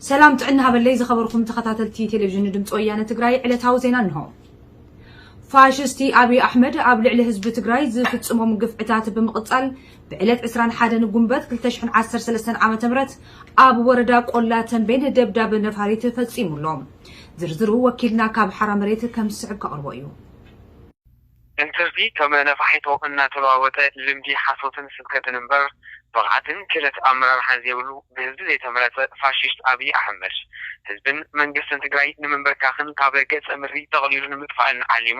ሰላም ጥዕና ሃበለይ ዝኸበርኩም ተኸታተልቲ ቴሌቪዥን ድምፂ ወያነ ትግራይ፣ ዕለታዊ ዜና እንሆ። ፋሽስቲ ኣብይ ኣሕመድ ኣብ ልዕሊ ህዝቢ ትግራይ ዝፍፅሞም ግፍዕታት ብምቕፃል፣ ብዕለት ዕስራን ሓደን ጉንበት ክልተ ሽሕን ዓሰርተ ሰለስተን ዓመተ ምህረት ኣብ ወረዳ ቆላ ተንቤን ደብዳብ ነፋሪት ፈፂሙሎም። ዝርዝሩ ወኪልና ካብ ሓራ መሬት ከም ዝስዕብ ከቕርቦ እዩ። እንትርፊ ከም ነፋሒቶ እናተለዋወጠ ልምዲ ሓሶትን ስብከትን እምበር ብቕዓትን ክእለት ኣመራርሓን ዘይብሉ ብህዝቢ ዘይተመረጸ ፋሽስት ኣብይ ኣሕመድ ህዝብን መንግስትን ትግራይ ንምንበርካኽን ካብ ገጸ ምድሪ ጠቕሊሉ ንምጥፋእን ዓሊሙ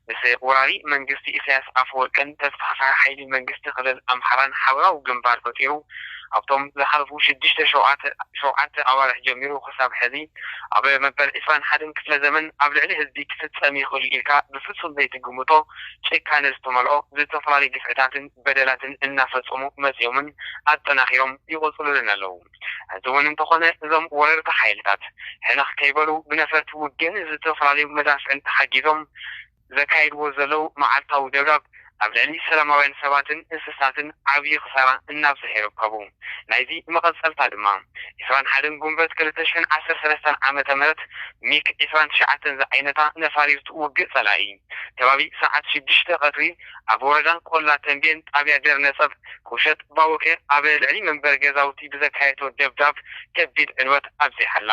ምስ ወራሪ መንግስቲ ኢሳያስ ኣፈወርቅን ተስፋሕፋሒ ሓይሊ መንግስቲ ክልል ኣምሓራን ሓበራዊ ግንባር ፈጢሩ ኣብቶም ዝሓለፉ ሽዱሽተ ሸውዓተ ኣዋርሕ ጀሚሩ ክሳብ ሕዚ ኣብ መበል ዕስራን ሓደን ክፍለ ዘመን ኣብ ልዕሊ ህዝቢ ክፍጸም ይኽእሉ ኢልካ ብፍጹም ዘይትግምቶ ጭካነ ዝተመልኦ ዝተፈላለዩ ግፍዕታትን በደላትን እናፈጸሙ መጺኦምን ኣጠናኺሮም ይቕጽሉልን ኣለዉ። እዚ እውን እንተኾነ እዞም ወረርቲ ሓይልታት ሕንኽ ከይበሉ ብነፈርቲ ውግእን ዝተፈላለዩ መዳፍዕን ተሓጊዞም ዘካይድዎ ዘለዉ መዓልታዊ ደብዳብ ኣብ ልዕሊ ሰላማውያን ሰባትን እንስሳትን ዓብዪ ክሳራ እናብፅሐ ይርከቡ። ናይዚ መቐፀልታ ድማ ዕስራን ሓደን ጉንበት ክልተ ሽሕን ዓሰርተ ሰለስተን ዓመተ ምህረት ሚክ ዕስራን ትሽዓተን ዝዓይነታ ነፋሪት ውግእ ፀላኢ ከባቢ ሰዓት ሽዱሽተ ቀትሪ ኣብ ወረዳ ቆላ ተንቤን ጣብያ ደርነፀብ ቁሸት ባወከ ኣብ ልዕሊ መንበሪ ገዛውቲ ብዘካየዶ ደብዳብ ከቢድ ዕንወት ኣብፂሓላ።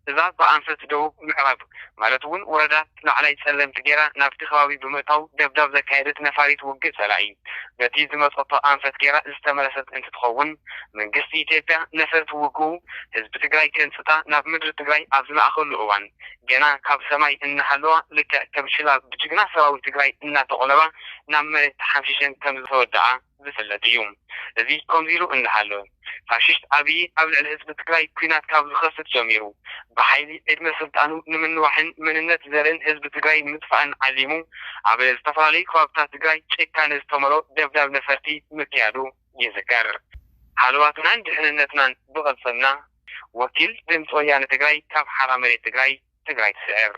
እዛ ብኣንፈት ደቡብ ምዕራብ ማለት እውን ወረዳ ላዕላይ ጸለምቲ ገይራ ናብቲ ከባቢ ብምእታው ደብዳብ ዘካየደት ነፋሪት ውግእ ጸላኢ በቲ ዝመጸቶ ኣንፈት ገይራ ዝተመለሰት እንትትኸውን መንግስቲ ኢትዮጵያ ነፈርቲ ውግኡ ህዝቢ ትግራይ ከንጽታ ናብ ምድሪ ትግራይ ኣብ ዝለኣኸሉ እዋን ገና ካብ ሰማይ እናሃለዋ ልክዕ ከም ሽላ ብጅግና ሰራዊት ትግራይ እናተቆለባ ናብ መሬት ተሓምሺሸን ከም ዝተወደኣ ዝፍለጥ እዩ። እዚ ከምዚ ኢሉ እንዳሃለወ ፋሽስት ኣብይ ኣብ ልዕሊ ህዝቢ ትግራይ ኲናት ካብ ዝኸፍት ጀሚሩ ብሓይሊ ዕድመ ስልጣኑ ንምንዋሕን መንነት ዘርእን ህዝቢ ትግራይ ንምጥፋእን ዓሊሙ ኣብ ዝተፈላለዩ ከባብታት ትግራይ ጭካነ ዝተመልኦ ደብዳብ ነፈርቲ ምክያዱ ይዝከር። ሃለዋትናን ድሕንነትናን ብቐጸልና። ወኪል ድምፂ ወያነ ትግራይ ካብ ሓራ መሬት ትግራይ፣ ትግራይ ትስዕር።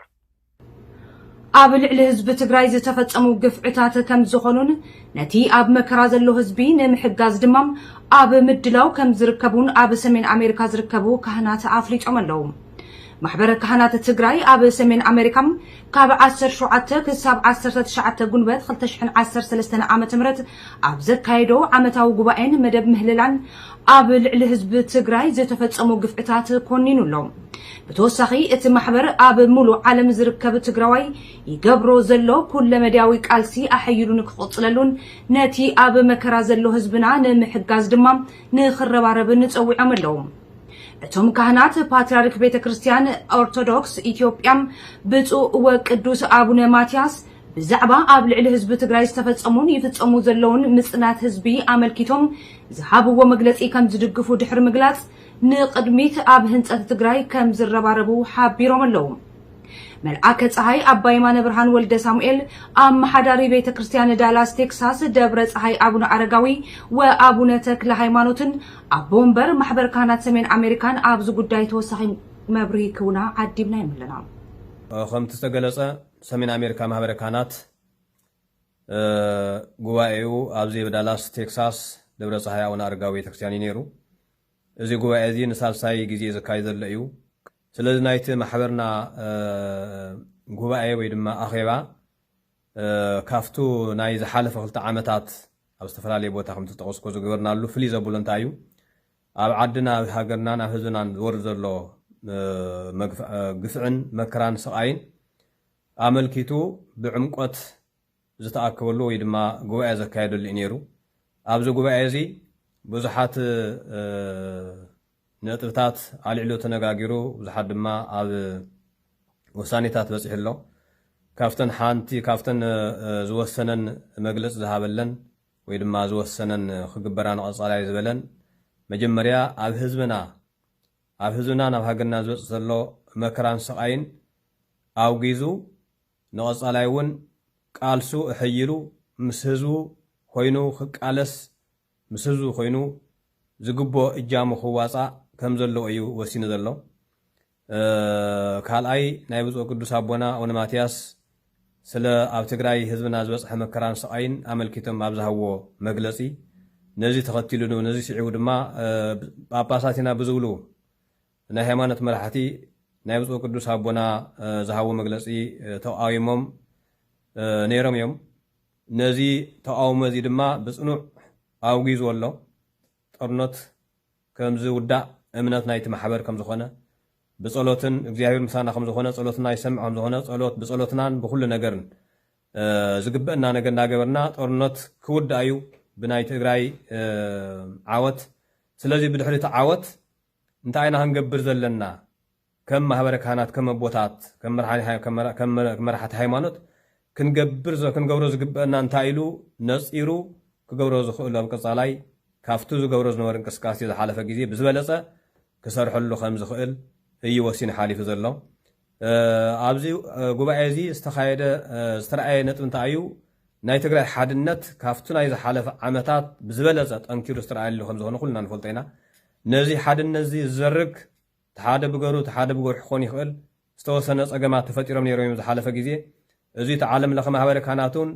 ኣብ ልዕሊ ህዝቢ ትግራይ ዝተፈጸሙ ግፍዕታት ከም ዝኾኑን ነቲ ኣብ መከራ ዘሎ ህዝቢ ንምሕጋዝ ድማ ኣብ ምድላው ከም ዝርከቡን ኣብ ሰሜን ኣሜሪካ ዝርከቡ ካህናት ኣፍሊጦም ኣለዉ። ማሕበረ ካህናት ትግራይ ኣብ ሰሜን ኣሜሪካ ካብ ዓሰርተ ሸውዓተ ክሳብ ዓሰርተ ትሽዓተ ጉንበት ክልተ ሽሕን ዓሰርተ ሰለስተን ዓመተ ምህረት ኣብ ዘካየዶ ዓመታዊ ጉባኤን መደብ ምህልላን ኣብ ልዕሊ ህዝቢ ትግራይ ዝተፈጸሙ ግፍዕታት ኮኒኑ ኣሎ። ብተወሳኺ እቲ ማሕበር ኣብ ሙሉእ ዓለም ዝርከብ ትግራዋይ ይገብሮ ዘሎ ኩለመዳያዊ ቃልሲ ኣሐይሉ ንክቕፅለሉን ነቲ ኣብ መከራ ዘሎ ህዝብና ንምሕጋዝ ድማ ንክረባረብን ጸዊዖም ኣለዉ። እቶም ካህናት ፓትርያርክ ቤተ ክርስቲያን ኦርቶዶክስ ኢትዮጵያ ብፁዕ ወቅዱስ ኣቡነ ማትያስ ብዛዕባ ኣብ ልዕሊ ህዝቢ ትግራይ ዝተፈጸሙን ይፍጸሙ ዘለውን ምጽናት ህዝቢ ኣመልኪቶም ዝሃብዎ መግለጺ ከም ዝድግፉ ድሕሪ ምግላጽ ንቕድሚት ኣብ ህንጸት ትግራይ ከም ዝረባረቡ ሓቢሮም ኣለዉ። መልኣከ ፀሓይ ኣባ የማነ ብርሃን ወልደ ሳሙኤል ኣመሓዳሪ ቤተ ክርስቲያን ዳላስ ቴክሳስ ደብረ ፀሓይ ኣቡነ ኣረጋዊ ወኣቡነ ተክለ ሃይማኖትን ኣቦ ወንበር ማሕበር ካህናት ሰሜን ኣሜሪካን ኣብዚ ጉዳይ ተወሳኺ መብርሂ ክህቡና ዓዲምናዮም ኣለና። ከምቲ ዝተገለጸ ሰሜን ኣሜሪካ ማሕበረ ካህናት ጉባኤኡ ኣብዚ ዳላስ ቴክሳስ ደብረ ፀሓይ ኣቡነ ኣረጋዊ ቤተክርስትያን እዩ ነይሩ። እዚ ጉባኤ እዚ ንሳልሳይ ግዜ ዝካየድ ዘሎ እዩ። ስለዚ ናይቲ ማሕበርና ጉባኤ ወይ ድማ ኣኼባ ካብቱ ናይ ዝሓለፈ ክልተ ዓመታት ኣብ ዝተፈላለየ ቦታ ከም ዝተጠቐስኮ ዝገበርናሉ ፍልይ ዘብሎ እንታይ እዩ? ኣብ ዓድና፣ ኣብ ሃገርናን ኣብ ህዝብናን ዝወርድ ዘሎ ግፍዕን መከራን ስቓይን ኣመልኪቱ ብዕምቆት ዝተኣከበሉ ወይ ድማ ጉባኤ ዘካየደሉ እዩ ነይሩ። ኣብዚ ጉባኤ እዚ ብዙሓት ነጥብታት ኣልዒሉ ተነጋጊሩ፣ ብዙሓት ድማ ኣብ ውሳኔታት በፂሑ ኣሎ። ካብተን ሓንቲ ካብተን ዝወሰነን መግለፂ ዝሃበለን ወይ ድማ ዝወሰነን ክግበራ ንቐፃላይ ዝበለን መጀመርያ ኣብ ህዝብና ኣብ ህዝብና ናብ ሃገርና ዝበፅእ ዘሎ መከራን ስቓይን ኣውጊዙ ንቐፃላይ እውን ቃልሱ ኣሐይሉ ምስ ህዝቡ ኮይኑ ክቃለስ ምስ ህዝቡ ኮይኑ ዝግብኦ እጃሙ ክዋፃእ ከም ዘለዎ እዩ ወሲኑ ዘሎ። ካልኣይ ናይ ብፁዕ ቅዱስ ኣቦና ኣቡነ ማትያስ ስለ ኣብ ትግራይ ህዝብና ዝበፅሐ መከራን ስቓይን ኣመልኪቶም ኣብ ዝሃብዎ መግለፂ ነዚ ተኸቲሉ ነዚ ስዒቡ ድማ ጳጳሳት ኢና ብዝብሉ ናይ ሃይማኖት መራሕቲ ናይ ብፁዕ ቅዱስ ኣቦና ዝሃቦ መግለፂ ተቃዊሞም ነይሮም እዮም። ነዚ ተቃውሞ እዚ ድማ ብፅኑዕ ኣውጊዝዎ ኣሎ። ጦርነት ከም ዝውዳእ እምነት ናይቲ ማሕበር ከም ዝኾነ፣ ብጸሎትን እግዚኣብሔር ምሳና ከም ዝኾነ፣ ጸሎትና ይሰምዕ ከም ዝኾነ፣ ጸሎት ብጸሎትናን ብኹሉ ነገርን ዝግበአና ነገር እናገበርና ጦርነት ክውዳእ እዩ ብናይ ትግራይ ዓወት። ስለዚ ብድሕሪ እቲ ዓወት እንታይ ኢና ክንገብር ዘለና? ከም ማህበረ ካህናት፣ ከም ኣቦታት፣ ከም መራሕቲ ሃይማኖት ክንገብር ክንገብሮ ዝግበአና እንታይ ኢሉ ነፂሩ ክገብሮ ዝኽእል ኣብ ቀፃላይ ካብቲ ዝገብሮ ዝነበረ እንቅስቃሴ ዝሓለፈ ግዜ ብዝበለፀ ክሰርሐሉ ከም ዝኽእል እዩ ወሲኑ ሓሊፉ ዘሎ። ኣብዚ ጉባኤ እዚ ዝተኻየደ ዝተረኣየ ነጥቢ እንታይ እዩ? ናይ ትግራይ ሓድነት ካብቲ ናይ ዝሓለፈ ዓመታት ብዝበለፀ ጠንኪሩ ዝተረኣየሉ ከም ዝኾነ ኩልና ንፈልጦ ኢና። ነዚ ሓድነት እዚ ዝዘርግ ሓደ ብገሩ ሓደ ብገሩ ክኾን ይኽእል ዝተወሰነ ፀገማት ተፈጢሮም ነይሮም እዮም ዝሓለፈ ግዜ። እዚ እቲ ዓለም ለኸ ማህበረ ካህናት እውን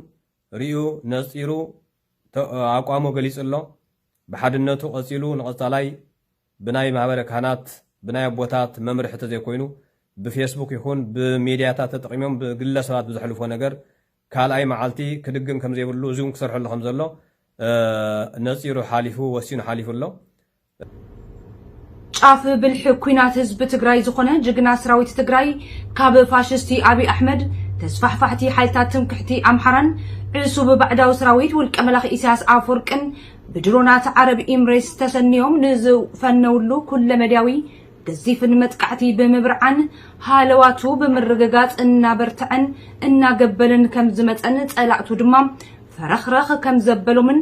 ሪኡ ነፂሩ ኣቋሙ ገሊፁ ኣሎ። ብሓድነቱ ቀፂሉ ንቐፃላይ ብናይ ማህበረ ካህናት ብናይ ኣቦታት መምርሒ ተዘይኮይኑ ብፌስቡክ ይኹን ብሚድያታት ተጠቂሞም ብግለሰባት ብዘሕልፎ ነገር ካልኣይ መዓልቲ ክድግም ከም ዘይብሉ እዚ እውን ክሰርሐሉ ከም ዘሎ ነፂሩ ሓሊፉ ወሲኑ ሓሊፉ ኣሎ። ጫፍ ብልሒ ኲናት ህዝቢ ትግራይ ዝኾነ ጅግና ሰራዊት ትግራይ ካብ ፋሽስቲ ኣብይ ኣሕመድ፣ ተስፋሕፋሕቲ ሓይልታት ትምክሕቲ ኣምሓራን ዕሱብ ባዕዳዊ ሰራዊት ውልቀ መላኺ ኢሳያስ ኣፈወርቅን ብድሮናት ዓረብ ኢምሬትስ ተሰንዮም ንዝፈነውሉ ኩለመዳያዊ ገዚፍን መጥቃዕቲ ብምብርዓን ሃለዋቱ ብምርግጋፅ እናበርትዐን እናገበልን ከም ዝመፀን ፀላእቱ ድማ ፈረኽረኽ ከም ዘበሎምን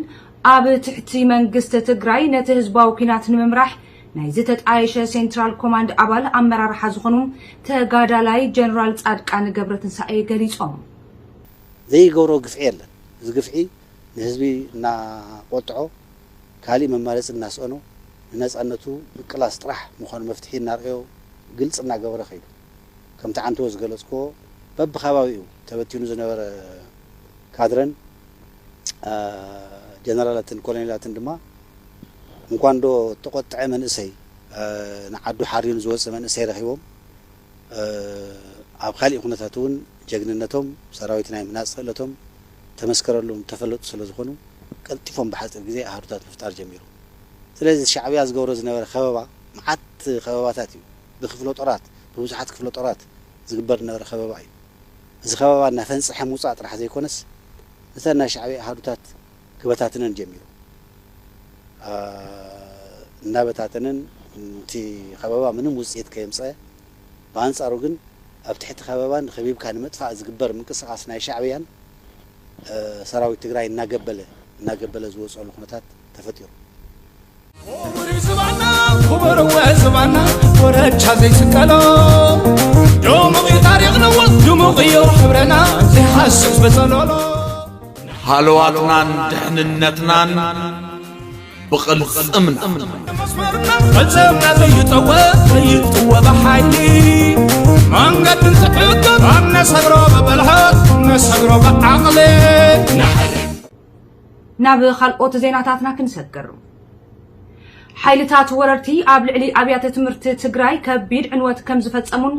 ኣብ ትሕቲ መንግስቲ ትግራይ ነቲ ህዝባዊ ኲናት ንምምራሕ ናይ ዝተጣየሸ ሴንትራል ኮማንድ ኣባል ኣመራርሓ ዝኾኑ ተጋዳላይ ጀነራል ፃድቃን ገብረትንሳኤ ገሊፆም። ዘይገብሮ ግፍዒ የለን። እዚ ግፍዒ ንህዝቢ እናቆጥዖ ካሊእ መማረፂ እናስአኖ ንነፃነቱ ምቅላስ ጥራሕ ምዃኑ መፍትሒ እናርአዮ ግልፂ እናገበረ ከይዱ። ከምቲ ዓንተቦ ዝገለፅክዎ በብከባቢኡ ተበቲኑ ዝነበረ ካድረን ጀነራላትን ኮሎኔላትን ድማ እንኳን ዶ ተቆጥዐ መንእሰይ ንዓዱ ሓሪኑ ዝወፅእ መንእሰይ ረኺቦም ኣብ ካሊእ ኩነታት እውን ጀግንነቶም ሰራዊት ናይ ምህናፅ ክእለቶም ተመስከረሎም ተፈለጡ ስለ ዝኾኑ ቀልጢፎም ብሓፂር ግዜ ኣሃዱታት ምፍጣር ጀሚሮም። ስለዚ ሻዕብያ ዝገብሮ ዝነበረ ከበባ መዓት ከበባታት እዩ። ብክፍለ ጦራት ብብዙሓት ክፍለ ጦራት ዝግበር ዝነበረ ከበባ እዩ። እዚ ከበባ እናፈንፀሐ ምውፃእ ጥራሕ ዘይኮነስ እተን ናይ ሻዕብያ ኣሃዱታት ክበታትነን ጀሚሩ። እናበታተነን እቲ ከበባ ምንም ውፅኢት ከየምፀአ ብኣንፃሩ ግን ኣብ ትሕቲ ከበባን ከቢብካ ንምጥፋእ ዝግበር ምንቅስቃስ ናይ ሻዕብያን ሰራዊት ትግራይ እናገበለ እናገበለ ዝወፀሉ ኩነታት ተፈጢሩ። ክቡር ዝባና ክቡር ዝባና ወረቻ ዘይስቀሎ ድሙቕ እዩ ታሪኽና ድሙቕ እዩ ሕብረና ዘይሓስስ በፀሎሎ ሃለዋትናን ድሕንነትናን ብቕልፅምና መስመርና ፈፀምና ዘይጠወ ዘይጥወ ብሓይሊ መንገዲ እንትሕግር ኣብ ነሰግሮ ብብልሓት ነሰግሮ ብዓቕሊ ናብ ካልኦት ዜናታትና ክንሰግር። ሓይልታት ወረርቲ ኣብ ልዕሊ ኣብያተ ትምህርቲ ትግራይ ከቢድ ዕንወት ከም ዝፈጸሙን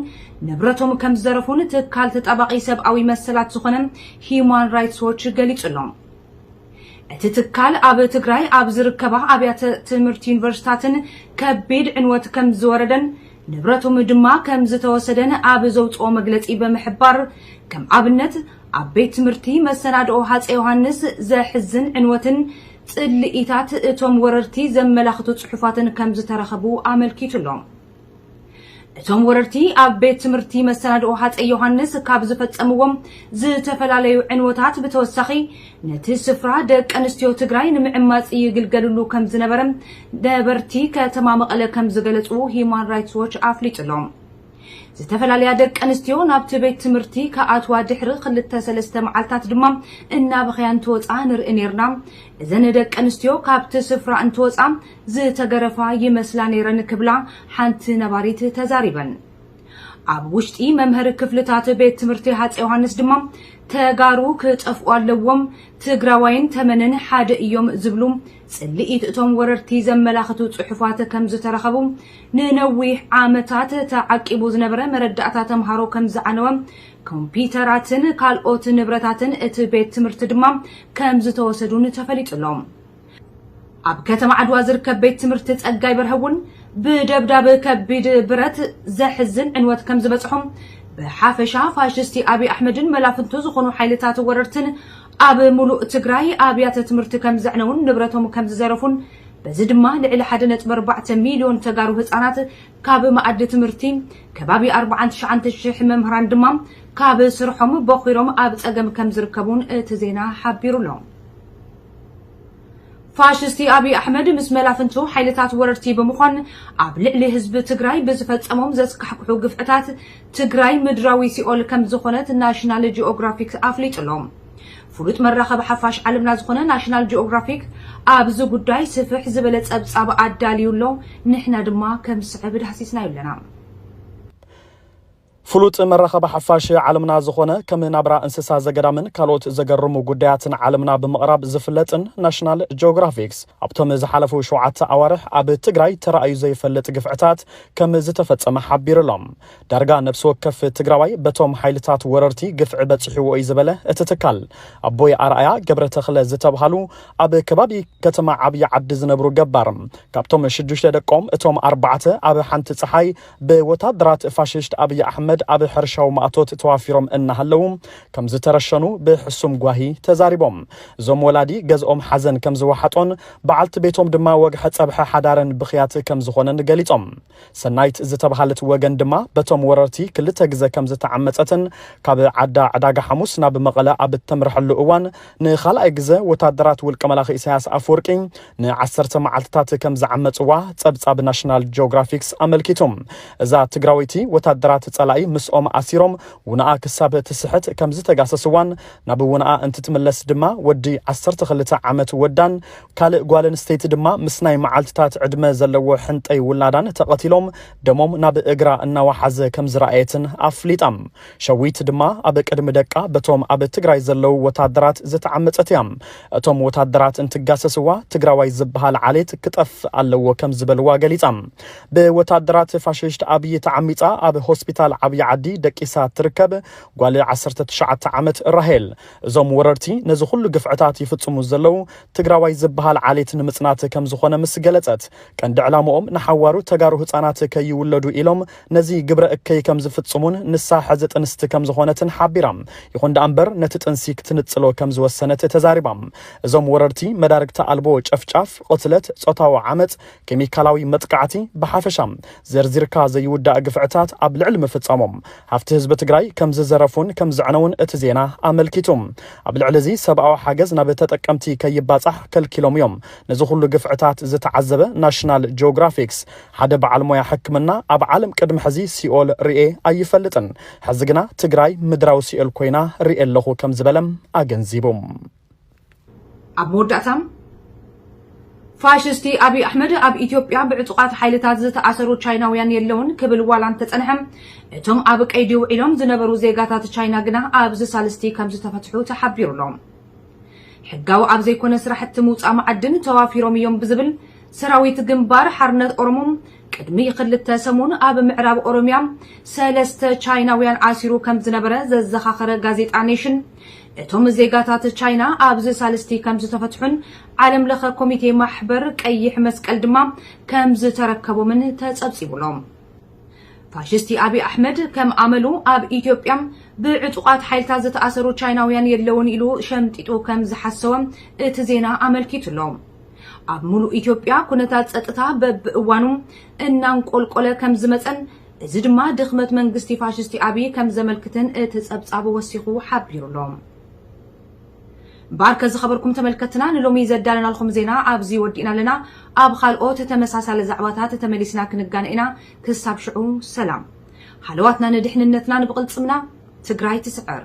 ንብረቶም ከም ዝዘረፉን ትካል ተጣባቒ ሰብኣዊ መሰላት ዝኾነ ሂዩማን ራይትስ ዎች ገሊጹ ኣሎ። እቲ ትካል ኣብ ትግራይ ኣብ ዝርከባ ኣብያተ ትምህርቲ ዩኒቨርሲታትን ከቢድ ዕንወት ከም ዝወረደን ንብረቶም ድማ ከም ዝተወሰደን ኣብ ዘውፅኦ መግለፂ ብምሕባር ከም ኣብነት ኣብ ቤት ትምህርቲ መሰናድኦ ሃፀይ ዮሃንስ ዘሕዝን ዕንወትን ፅልኢታት እቶም ወረርቲ ዘመላኽቱ ፅሑፋትን ከም ዝተረኸቡ ኣመልኪቱ ኣሎ። እቶም ወረርቲ ኣብ ቤት ትምህርቲ መሰናድኦ ሃፀይ ዮሃንስ ካብ ዝፈፀምዎም ዝተፈላለዩ ዕንወታት ብተወሳኺ ነቲ ስፍራ ደቂ ኣንስትዮ ትግራይ ንምዕማፅ ይግልገልሉ ከም ዝነበረ ነበርቲ ከተማ መቐለ ከም ዝገለፁ ሂዩማን ራይትስ ዎች ኣፍሊጡ ኣሎ። ዝተፈላለያ ደቂ ኣንስትዮ ናብቲ ቤት ትምህርቲ ክኣትዋ ድሕሪ ክልተ ሰለስተ መዓልታት ድማ እናበኸያ እንትወፃ ንርኢ ነይርና። እዘን ደቂ ኣንስትዮ ካብቲ ስፍራ እንትወፃ ዝተገረፋ ይመስላ ነይረን ክብላ ሓንቲ ነባሪት ተዛሪበን። ኣብ ውሽጢ መምሃሪ ክፍልታት ቤት ትምህርቲ ሃፀይ ዮሃንስ ድማ ተጋሩ ክጠፍኡ ኣለዎም፣ ትግራዋይን ተመንን ሓደ እዮም ዝብሉ ጽልኢት እቶም ወረርቲ ዘመላኽቱ ጽሑፋት ከም ዝተረኸቡ፣ ንነዊሕ ዓመታት ተዓቂቡ ዝነበረ መረዳእታ ተምሃሮ ከም ዝዓነወ፣ ኮምፒውተራትን ካልኦት ንብረታትን እቲ ቤት ትምህርቲ ድማ ከም ዝተወሰዱን ተፈሊጡ ኣሎ። ኣብ ከተማ ዓድዋ ዝርከብ ቤት ትምህርቲ ጸጋይ በርሀ እውን ብደብዳብ ከቢድ ብረት ዘሕዝን ዕንወት ከም ዝበጽሖም፣ ብሓፈሻ ፋሽስቲ ኣብይ ኣሕመድን መላፍንቱ ዝኾኑ ሓይልታት ወረርትን ኣብ ሙሉእ ትግራይ ኣብያተ ትምህርቲ ከም ዘዕነውን ንብረቶም ከም ዝዘረፉን፣ በዚ ድማ ልዕሊ ሓደ ነጥቢ ኣርባዕተ ሚልዮን ተጋሩ ህጻናት ካብ መኣዲ ትምህርቲ፣ ከባቢ ኣርባዓን ትሽዓተ ሽሕ መምህራን ድማ ካብ ስርሖም በኺሮም ኣብ ጸገም ከም ዝርከቡን እቲ ዜና ሓቢሩ ኣሎ። ፋሽስቲ ኣብይ ኣሕመድ ምስ መላፍንቱ ሓይልታት ወረርቲ ብምዃን ኣብ ልዕሊ ህዝቢ ትግራይ ብዝፈጸሞም ዘስካሕክሑ ግፍዕታት ትግራይ ምድራዊ ሲኦል ከም ዝኾነት ናሽናል ጂኦግራፊክ ኣፍሊጡ ኣሎ። ፍሉጥ መራኸቢ ሓፋሽ ዓለምና ዝኾነ ናሽናል ጂኦግራፊክ ኣብዚ ጉዳይ ስፍሕ ዝበለ ጸብጻብ ኣዳልዩ ኣሎ። ንሕና ድማ ከም ዝስዕብ ዳህሲስናዮ ኣለና። ፍሉጥ መራኸቢ ሓፋሽ ዓለምና ዝኾነ ከም ናብራ እንስሳ ዘገዳምን ካልኦት ዘገርሙ ጉዳያትን ዓለምና ብምቕራብ ዝፍለጥን ናሽናል ጂኦግራፊክስ ኣብቶም ዝሓለፉ ሸውዓተ ኣዋርሕ ኣብ ትግራይ ተራእዩ ዘይፈልጥ ግፍዕታት ከም ዝተፈጸመ ሓቢሩ ኣሎ። ዳርጋ ነብሲ ወከፍ ትግራዋይ በቶም ሓይልታት ወረርቲ ግፍዒ በጺሕዎ እዩ ዝበለ እቲ ትካል ኣቦይ ኣርኣያ ገብረ ተኽለ ዝተብሃሉ ኣብ ከባቢ ከተማ ዓብዪ ዓዲ ዝነብሩ ገባር ካብቶም ሽዱሽተ ደቆም እቶም ኣርባዕተ ኣብ ሓንቲ ፀሓይ ብወታደራት ፋሽስት ኣብይ ኣሕመድ ኣብ ሕርሻዊ ማእቶት ተዋፊሮም እናሃለዉ ከም ዝተረሸኑ ብሕሱም ጓሂ ተዛሪቦም። እዞም ወላዲ ገዝኦም ሓዘን ከም ዝወሓጦን በዓልቲ ቤቶም ድማ ወግሐ ፀብሐ ሓዳረን ብኽያት ከም ዝኾነን ገሊፆም። ሰናይት ዝተብሃለት ወገን ድማ በቶም ወረርቲ ክልተ ግዘ ከም ዝተዓመፀትን ካብ ዓዳ ዕዳጋ ሓሙስ ናብ መቐለ ኣብ እተምርሐሉ እዋን ንኻልኣይ ግዘ ወታደራት ውልቀ መላኺ ኢሳያስ ኣፈወርቂ ንዓሰርተ መዓልትታት ከም ዝዓመፅዋ ፀብፃብ ናሽናል ጂኦግራፊክስ ኣመልኪቱ። እዛ ትግራወይቲ ወታደራት ፀላኢ ምስኦም ኣሲሮም ውንኣ ክሳብ ትስሕት ከም ዝተጋሰስዋን ናብ ውንኣ እንትትምለስ ድማ ወዲ ዓሰርተ ክልተ ዓመት ወዳን ካልእ ጓል ኣንስተይቲ ድማ ምስ ናይ መዓልትታት ዕድመ ዘለዎ ሕንጠይ ውላዳን ተቐቲሎም ደሞም ናብ እግራ እናወሓዘ ከም ዝረኣየትን ኣፍሊጣ። ሸዊት ድማ ኣብ ቅድሚ ደቃ በቶም ኣብ ትግራይ ዘለዉ ወታደራት ዝተዓመፀት እያ። እቶም ወታደራት እንትጋሰስዋ ትግራዋይ ዝበሃል ዓሌት ክጠፍእ ኣለዎ ከም ዝበልዋ ገሊፃ። ብወታደራት ፋሽስት ኣብይ ተዓሚፃ ኣብ ሆስፒታል ዓብዪ ዓዲ ደቂሳ ትርከብ ጓል ዓሰርተ ትሽዓተ ዓመት ራሄል እዞም ወረርቲ ነዚ ኩሉ ግፍዕታት ይፍፅሙ ዘለዉ ትግራዋይ ዝበሃል ዓሌት ንምፅናት ከም ዝኾነ ምስ ገለፀት ቀንዲ ዕላምኦም ንሓዋሩ ተጋሩ ህፃናት ከይውለዱ ኢሎም ነዚ ግብረ እከይ ከም ዝፍፅሙን ንሳ ሕዚ ጥንስቲ ከም ዝኾነትን ሓቢራ። ይኹን ደኣ እምበር ነቲ ጥንሲ ክትንፅሎ ከም ዝወሰነት ተዛሪባ። እዞም ወረርቲ መዳርግቲ ኣልቦ ጨፍጫፍ፣ ቅትለት፣ ፆታዊ ዓመፅ፣ ኬሚካላዊ መጥቃዕቲ ብሓፈሻ ዘርዚርካ ዘይውዳእ ግፍዕታት ኣብ ልዕሊ ምፍፃሞም ሃፍቲ ህዝቢ ትግራይ ከም ዝዘረፉን ከም ዘዕነውን እቲ ዜና ኣመልኪቱ። ኣብ ልዕሊ እዚ ሰብኣዊ ሓገዝ ናብ ተጠቀምቲ ከይባፃሕ ከልኪሎም እዮም። ነዚ ኩሉ ግፍዕታት ዝተዓዘበ ናሽናል ጂኦግራፊክስ ሓደ በዓል ሞያ ሕክምና ኣብ ዓለም ቅድሚ ሕዚ ሲኦል ርኤ ኣይፈልጥን፣ ሕዚ ግና ትግራይ ምድራዊ ሲኦል ኮይና ርኤ ኣለኹ ከም ዝበለ ኣገንዚቡ። ኣብ መወዳእታ ፋሽስቲ ኣብይ ኣሕመድ ኣብ ኢትዮጵያ ብዕጡቓት ሓይልታት ዝተኣሰሩ ቻይናውያን የለውን ክብል ዋላ እንተጸንሐ እቶም ኣብ ቀይዲ ውዒሎም ዝነበሩ ዜጋታት ቻይና ግና ኣብዚ ሳልስቲ ከም ዝተፈትሑ ተሓቢሩ ኣሎ። ሕጋዊ ኣብ ዘይኮነ ስራሕቲ ምውፃእ መዓድን ተዋፊሮም እዮም ብዝብል ሰራዊት ግንባር ሓርነት ኦሮሞ ቅድሚ ክልተ ሰሙን ኣብ ምዕራብ ኦሮሚያ ሰለስተ ቻይናውያን ኣሲሩ ከም ዝነበረ ዘዘኻኸረ ጋዜጣ ኔሽን እቶም ዜጋታት ቻይና ኣብዚ ሳልስቲ ከም ዝተፈትሑን ዓለም ለኸ ኮሚቴ ማሕበር ቀይሕ መስቀል ድማ ከም ዝተረከቦምን ተጸብጺቡ ኣሎ። ፋሽስቲ ኣብይ ኣሕመድ ከም ኣመሉ ኣብ ኢትዮጵያ ብዕጡቓት ሓይልታት ዝተኣሰሩ ቻይናውያን የለውን ኢሉ ሸምጢጡ ከም ዝሓሰወ እቲ ዜና ኣመልኪቱ ኣሎ። ኣብ ሙሉእ ኢትዮጵያ ኩነታት ጸጥታ በብእዋኑ እናንቆልቆለ ከም ዝመጸን እዚ ድማ ድኽመት መንግስቲ ፋሽስቲ ኣብይ ከም ዘመልክትን እቲ ጸብጻብ ወሲኹ ሓቢሩ ኣሎ። እምበኣርከ ዝኸበርኩም ተመልከትና ንሎሚ ዘዳለናልኩም ዜና ኣብዚ ወዲእና ኣለና። ኣብ ካልኦት ተመሳሳሊ ዛዕባታት ተመሊስና ክንጋነ ኢና። ክሳብ ሽዑ ሰላም። ሃለዋትና ንድሕንነትና ንብቕልጽምና። ትግራይ ትስዕር።